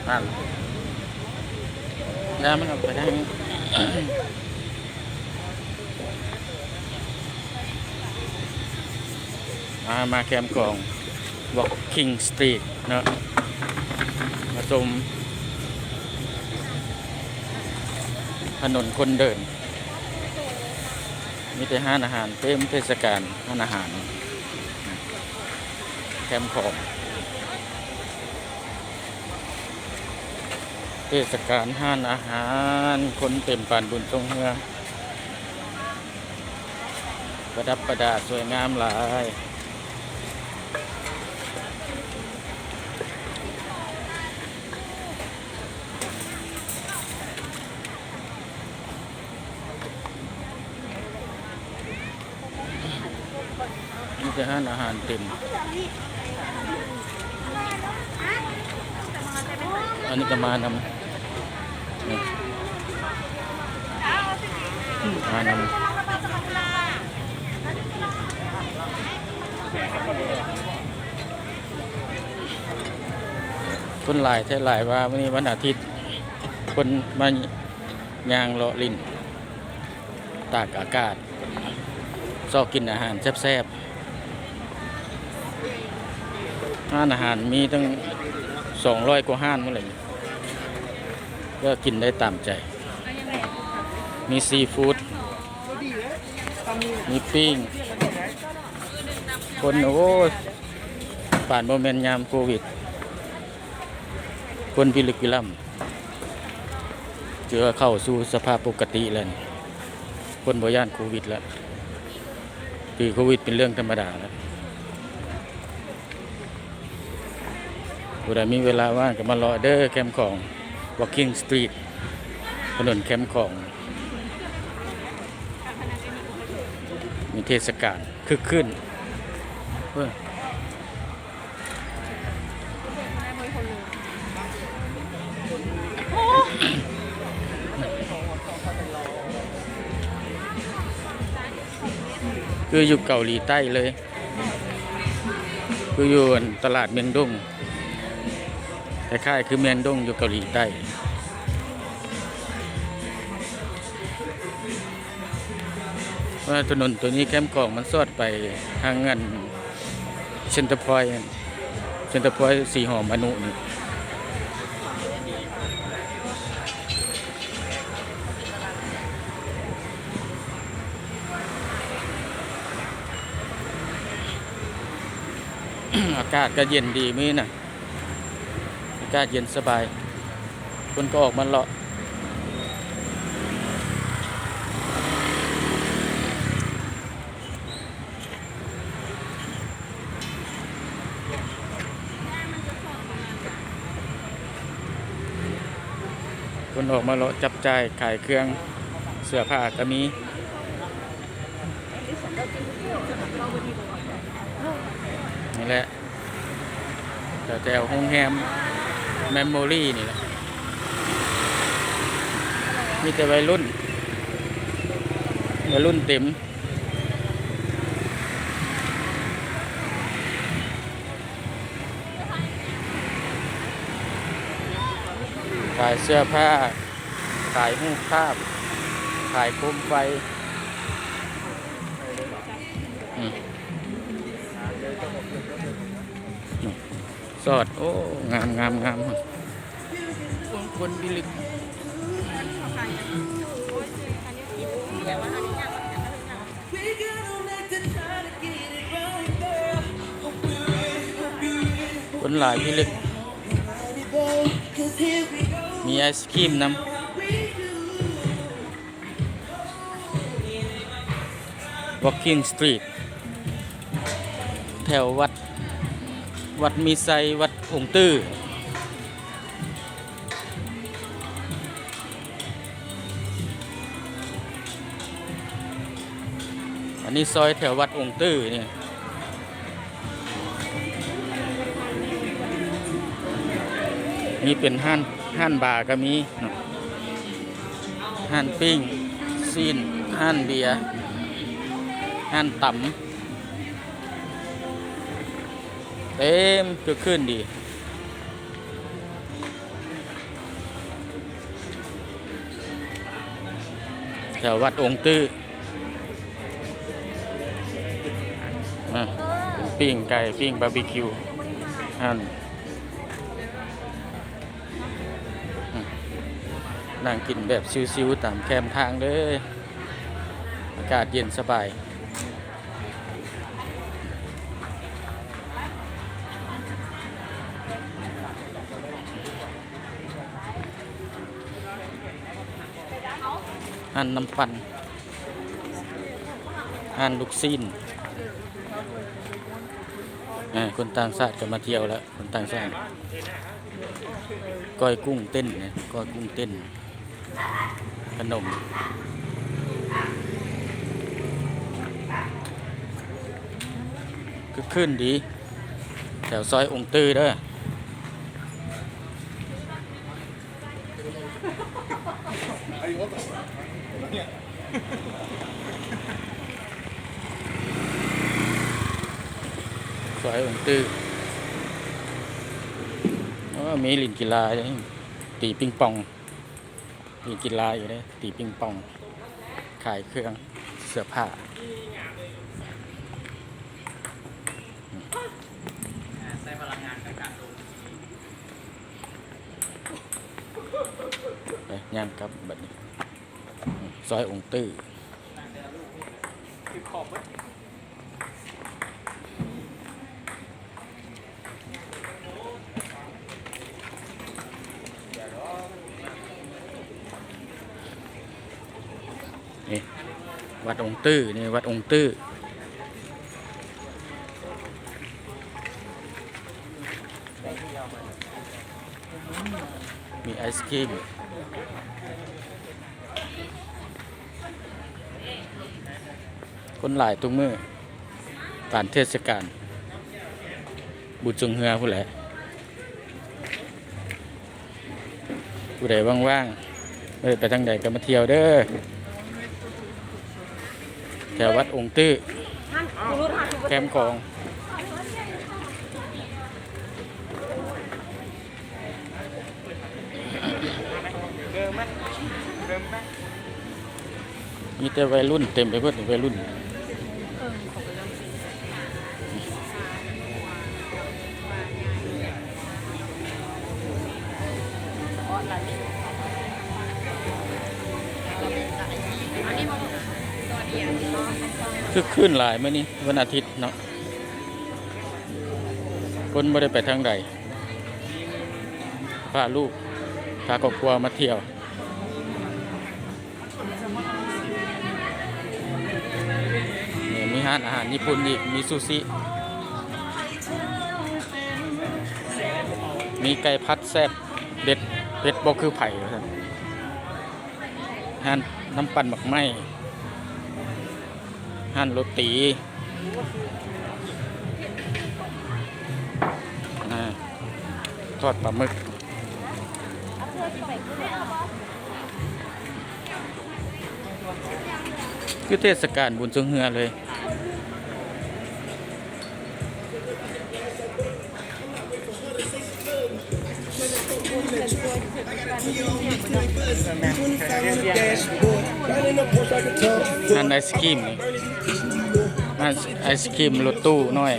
ນັ້ນ ແລ້ວມັນອອກໄປທາງ ອ່າ ມາແຄມຂອງ Walking Street ເນາະ ມາຊົມຖະໜົນຄົນເດີນ ມີແຕ່ຮ້ານອາຫານ ເຕັມເທດສະການຮ້ານອາຫານ ແຄມຂອງ ເທດສະການຮ້ານອາຫານ ຄົນເຕັມປານບຸນຊ່ວງເຮືອ ປະດັບປະດາສວຍງາມຫຼາຍ. ມີແຕ່ຮ້ານອາຫານເຕັມ ອັນນີ້ກໍມານຳ ນີ້ ມານຳ ຄົນຫຼາຍແທ້ຫຼາຍວ່າ ມື້ນີ້ວັນອາທິດ ຄົນມາຍ່າງເລາະຫຼິ້ນ ຕາກອາກາດ ຊອກກິນອາຫານແຊບໆ ຮ້ານອາຫານມີຕັ້ງສອງຮ້ອຍກວ່າຮ້ານໝົດເລີຍ ກໍກິນໄດ້ຕາມໃຈ ມີຊີຟູດ ມີປີ້ງ ຄົນ ໂອ້ຍ ປານບໍ່ແມ່ນຍາມໂຄວິດ ຄົນພິລຶກພິລ່ຳ ຖືວ່າເຂົ້າສູ່ສະພາບປົກກະຕິແລ້ວນີ້ ຄົນບໍ່ຢ້ານໂຄວິດແລ້ວ ຖືໂຄວິດເປັນເລື່ອງທຳມະດາແລ້ວ. ຜູ້ໃດມີເວລາວ່າງກໍມາເລາະເດີ ແຄມຂອງ Walking Street ຖະໜົນແຄມຂອງ ມີເທດສະການຄຶກຄື້ນ ເອີ ຄືຢູ່ເກົາຫຼີໃຕ້ເລີຍ ຄືຢູ່ອັນຕະຫຼາດມຽງດົງ ຄ້າຍໆຄືມຽງດົງຢູ່ເກົາຫຼີໃຕ້. ວ່າຖະໜົນໂຕນີ້ແຄມຂອງມັນສອດໄປທາງອັນເຊັນເຕີພອຍ ເຊັນເຕີພອຍສີຫໍມອະນຸນີ້ ອາກາດກໍເຢັນດີມື້ນີ້ນະ. ອາກາດເຢັນສະບາຍ ຄົນກໍອອກມາເລາະ ຄົນອອກມາເລາະຈັບຈ່າຍຂາຍເຄື່ອງ ເສື້ອຜ້າກໍມີ ນີ້ແຫຼະ. ແຖວໆໂຮງແຮມແມມໂມຣີນີ້ແຫຼະ ມີແຕ່ໄວລຸ້ນ ໄວລຸ້ນເຕັມ ຂາຍເສື້ອຜ້າ ຂາຍຮູບພາບ ຂາຍໂຄມໄຟ ອືມ. ສອດ ໂອ້ ງາມ ງາມ ງາມ ຄົນພິລຶກ ຄົນຫຼາຍພິລຶກ ມີໄອສຄຣີມນຳ. Walking Street ແຖວວັດ ວັດມີໄຊ ວັດອົງຕື້ ອັນນີ້ຊອຍແຖວວັດອົງຕື້ນີ້. ນີ້ເປັນຮ້ານ ຮ້ານບາກໍມີເນາະ ຮ້ານປີ້ງຊີ້ນ ຮ້ານເບຍ ຮ້ານຕຳ ເຕັມຄຶກຄື້ນດີ. ແຖວວັດອົງຕື້ ອ່າ ປີ້ງໄກ່ ປີ້ງບາບີຄິວ ຫັ້ນ ອືມ ນັ່ງກິນແບບຊິວໆ ຕາມແຄມທາງເດີ ອາກາດເຢັນສະບາຍ. ຮ້ານນ້ຳປັ່ນ ຮ້ານລູກຊີ້ນ ເອີ ຄົນຕ່າງຊາດກໍມາທ່ຽວແລ້ວ ຄົນຕ່າງຊາດ ກ້ອຍກຸ້ງເຕັ້ນ ກ້ອຍກຸ້ງເຕັ້ນ ຂະໜົມ ຄຶກຄື້ນດີ ແຖວຊອຍອົງຕື້ເດີ. ຊອຍອົງຕື້ ໂອ້ ມີຫຼິ້ນກິລາ ຕີປິງປອງ ຫຼິ້ນກິລາຢູ່ເດ້ ຕີປິງປອງ ຂາຍເຄື່ອງເສື້ອຜ້າ ໃຊ້ພະລັງງານການການລົງ ໄປ ຍ່າງກັບບັດນີ້ ຊອຍອົງຕື້ ນີ້ ວັດອົງຕື້ ນີ້ ວັດອົງຕື້ ມີໄອສະຄຣີມ ຄົນຫຼາຍທຸກມື້ ປານເທດສະການບຸນຊ່ວງເຮືອພຸ້ນແຫຼະ. ຜູ້ໃດວ່າງໆ ເອີ ໄປທາງໃດກໍມາທ່ຽວເດີ ແຖວວັດອົງຕື້ ແຄມຂອງ. ມີແຕ່ໄວລຸ້ນເຕັມໄປເບິດ ໄວລຸ້ນ ຄຶກຄື້ນຫຼາຍມື້ນີ້ ວັນອາທິດເນາະ. ຄົນບໍ່ໄດ້ໄປທາງໃດ ພາລູກ ພາຄອບຄົວມາທ່ຽວ. ນີ້ມີຮ້ານອາຫານຍີ່ປຸ່ນອີກ ມີຊູຊິ ມີໄກ່ຜັດແຊບເດັດ ເຜັດບໍ່ຄືໃຜ ວ່າຊັ້ນ. ຮ້ານນ້ຳປັ່ນໝາກໄມ້ ຮ້ານໂລຕີ ອ່າ ທອດປາໝຶກ ຄືເທດສະການບຸນຊ່ວງເຮືອເລີຍ. ຮ້ານໄອສະຄຣີມນີ້ ຮ້ານໄອສະຄຣີມລົດຕູ້ນ້ອຍ.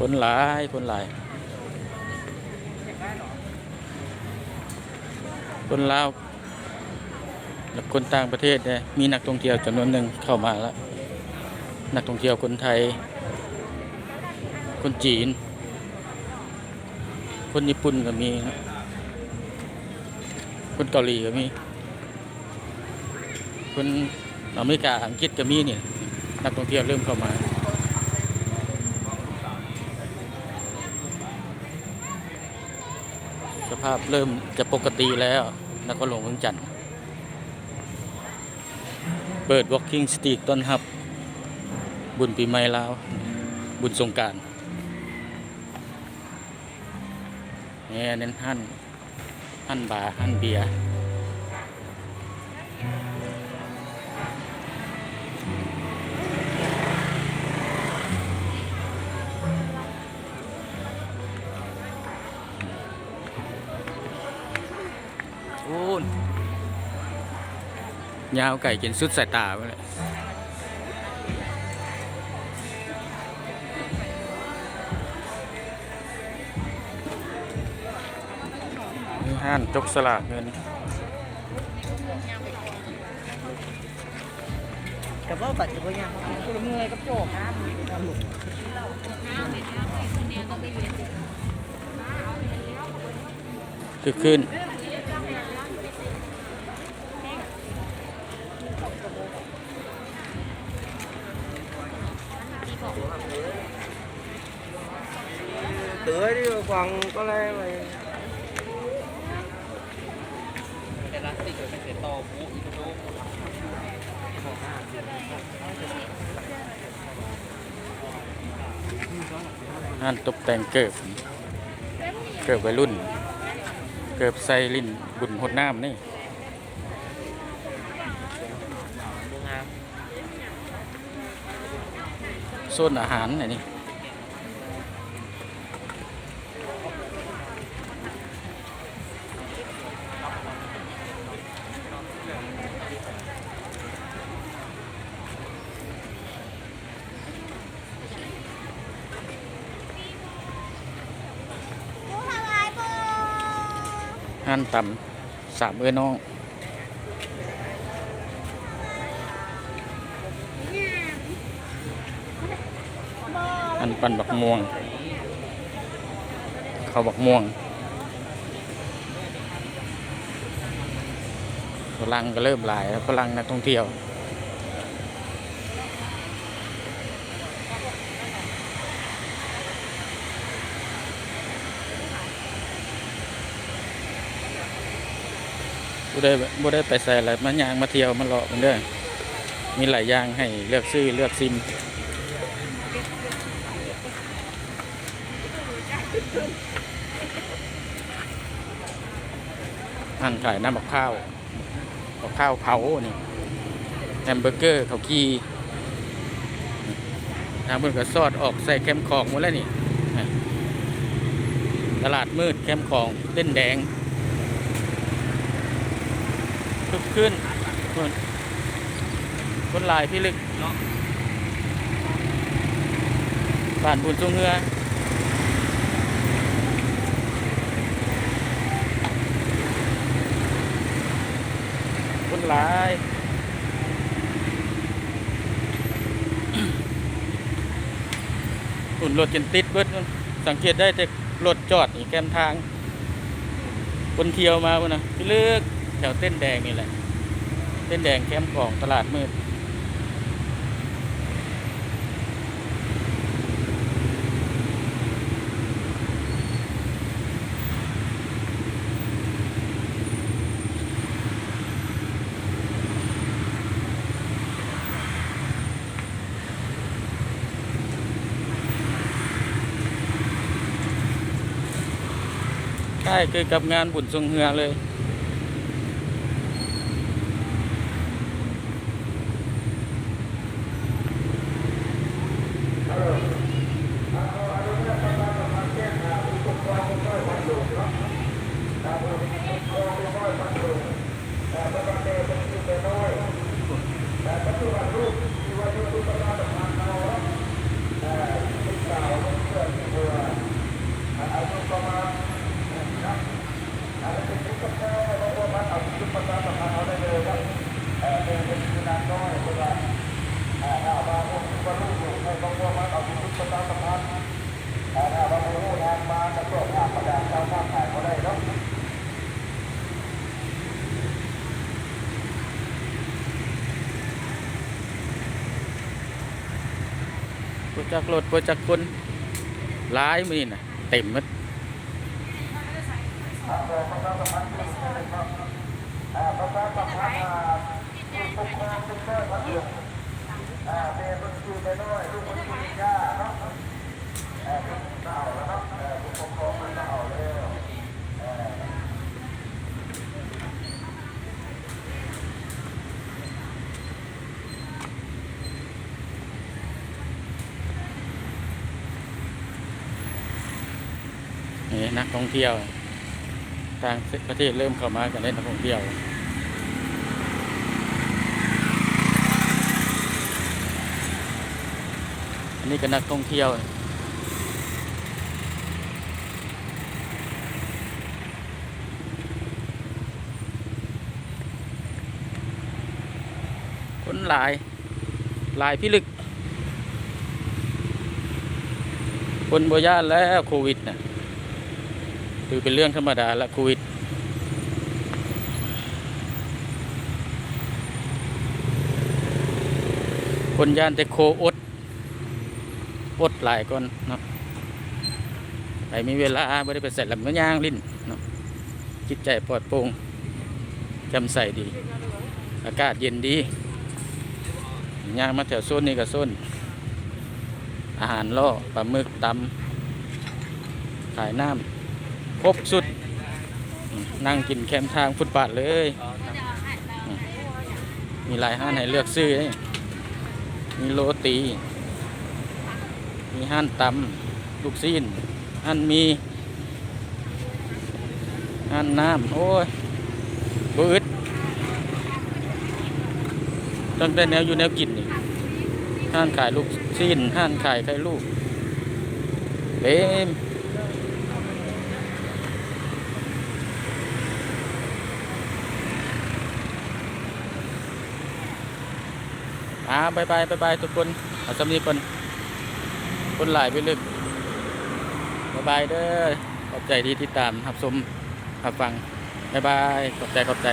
ຄົນຫຼາຍ ຄົນຫຼາຍ ຄົນລາວ ແລະ ຄົນຕ່າງປະເທດແດ່ ມີນັກທ່ອງທ່ຽວຈຳນວນໜຶ່ງເຂົ້າມາລະ ນັກທ່ອງທ່ຽວຄົນໄທ ຄົນຈີນ ຄົນຍີ່ປຸ່ນກໍມີເນາະ ຄົນເກົາຫຼີກໍມີ ຄົນອາເມລິກາ ອັງກິດກໍມີນີ້ ນັກທ່ອງທ່ຽວເລີ່ມເຂົ້າມາ. ສະພາບເລີ່ມຈະປົກກະຕິແລ້ວ ນະຄອນຫຼວງວຽງຈັນ ເປີດ Walking Street ຕ້ອນຮັບບຸນປີໃໝ່ລາວ ບຸນສົງການ. ແມ່ນຮ້ານ ຮ້ານບາ ຮ້ານເບຍ. ໂອ້ ຍາວໄກຈົນສຸດສາຍຕາພຸ້ນແຫຼະ. ມີຮ້ານຈົກສະຫຼາກເງິນ ກະບໍ່ບັດກະບໍ່ຍາກ ຄົນລະເມື່ອຍກັບໂຈກ. ຄືຄືນ Tưới đi, khoảng có lẽ mày. ຮ້ານຕົບແຕ່ງເກີບ ເກີບໄວລຸ້ນ ເກີບໃສ່ຫຼິ້ນບຸນຫົດນ້ຳນີ້. ໂຊນອາຫານອັນນີ້ ຮ້ານຕຳ ສາມເອື້ອຍນ້ອງ ອັນປັ່ນບັກມ່ວງ ເຂົ້າບັກມ່ວງ. ຝຣັ່ງກໍເລີ່ມຫຼາຍແລ້ວ ຝຣັ່ງນັກທ່ອງທ່ຽວ. ຜູ້ໃດບໍ່ໄດ້ໄປໃສລະ ມາຍ່າງມາທ່ຽວມາເລາະເບິ່ງເດີ ມີຫຼາຍຢ່າງໃຫ້ເລືອກຊື້ເລືອກຊິມ. ຮ້ານຂາຍນ້ຳບັກພ້າວ ກັບຂ້າວເຜົານີ້ ແຮມເບີເກີ ເຂົ້າຈີ່ ທາງເພິ່ນກໍສອດອອກໃສ່ແຄມຂອງໝົດແລ້ວນີ້. ຕະຫຼາດມືດແຄມຂອງ ເຕັ້ນແດງ ຄຶກຄື້ນ ຄົນຫຼາຍພິລຶກເນາະ ບ້ານບຸນຊ່ວງເຮືອ ຄົນຫຼາຍ ພຸ້ນ ລົດຈົນຕິດເບິດ ສັງເກດໄດ້ແຕ່ລົດຈອດນີ້ແຄມທາງ ຄົນທ່ຽວມາພຸ້ນນະ ພິລຶກແຖວເຕັ້ນແດງນີ້ແຫຼະ ເຕັ້ນແດງແຄມຂອງຕະຫຼາດມືດ. ຄ້າຍຄືກັບງານບຸນຊ່ວງເຮືອເລີຍ. ບໍ່ຈັກລົດ ບໍ່ຈັກຄົນ ຫຼາຍມື້ນີ້ນະ ເຕັມໝົດ. ປະຊາສຳພັນ ຜູ້ປົກຄອງເດັກນ້ອຍພັດລົງ ແມ່ເພິ່ນຊື່ແມ່ນ້ອຍ ລູກເພິ່ນຊື່ເມຍາເນາະ ເພິ່ນເອົາແລ້ວເນາະ ຜູ້ປົກຄອງເພິ່ນເອົາແລ້ວ. ນີ້ນັກທ່ອງທ່ຽວຕ່າງປະເທດເລີ່ມເຂົ້າມາກັນເດ້ ນັກທ່ອງທ່ຽວ. ອັນນີ້ກໍນັກທ່ອງທ່ຽວ. ຄົນຫຼາຍ ຫຼາຍພິລຶກ. ຄົນບໍ່ຢ້ານແລ້ວໂຄວິດນະ ຖືເປັນເລື່ອງທຳມະດາລະໂຄວິດ. ຄົນຢ້ານແຕ່ໂຄອົດ ອົດຫຼາຍກ່ອນເນາະ. ໃຜມີເວລາບໍ່ໄດ້ໄປໃສລະ ມາຍ່າງຫຼິ້ນເນາະ ຈິດໃຈປອດໂປ່ງ ແຈ່ມໃສດີ ອາກາດເຢັນດີ. ຍ່າງມາແຖວໂຊນນີ້ກໍໂຊນອາຫານລໍ້ ປາໝຶກຕຳ ຂາຍນ້ຳຄົບຊຸດ. ອືມ ນັ່ງກິນແຄມທາງຟຸດບາດເລີຍ. ອືມ ມີຫຼາຍຮ້ານໃຫ້ເລືອກຊື້ເດ້ ມີໂລຕີ ມີຮ້ານຕຳລູກຊີ້ນ ຮ້ານໝີ່ ຮ້ານນ້ຳ ໂອ້ຍ ບໍ່ອຶດ ຕັ້ງແຕ່ແນວຢູ່ແນວກິນນີ້ ຮ້ານຂາຍລູກຊີ້ນ ຮ້ານຂາຍໄຂ່ລູກ ເຕັມ. ອາ ບາຍບາຍ ບາຍບາຍທຸກຄົນ ເອົາສ່ຳນີ້ກ່ອນ ຄົນຫຼາຍໄປເລີຍ. ບາຍບາຍເດີ ຂອບໃຈທີ່ຕິດຕາມຮັບຊົມຮັບຟັງ ບາຍບາຍ ຂອບໃຈ ຂອບໃຈ.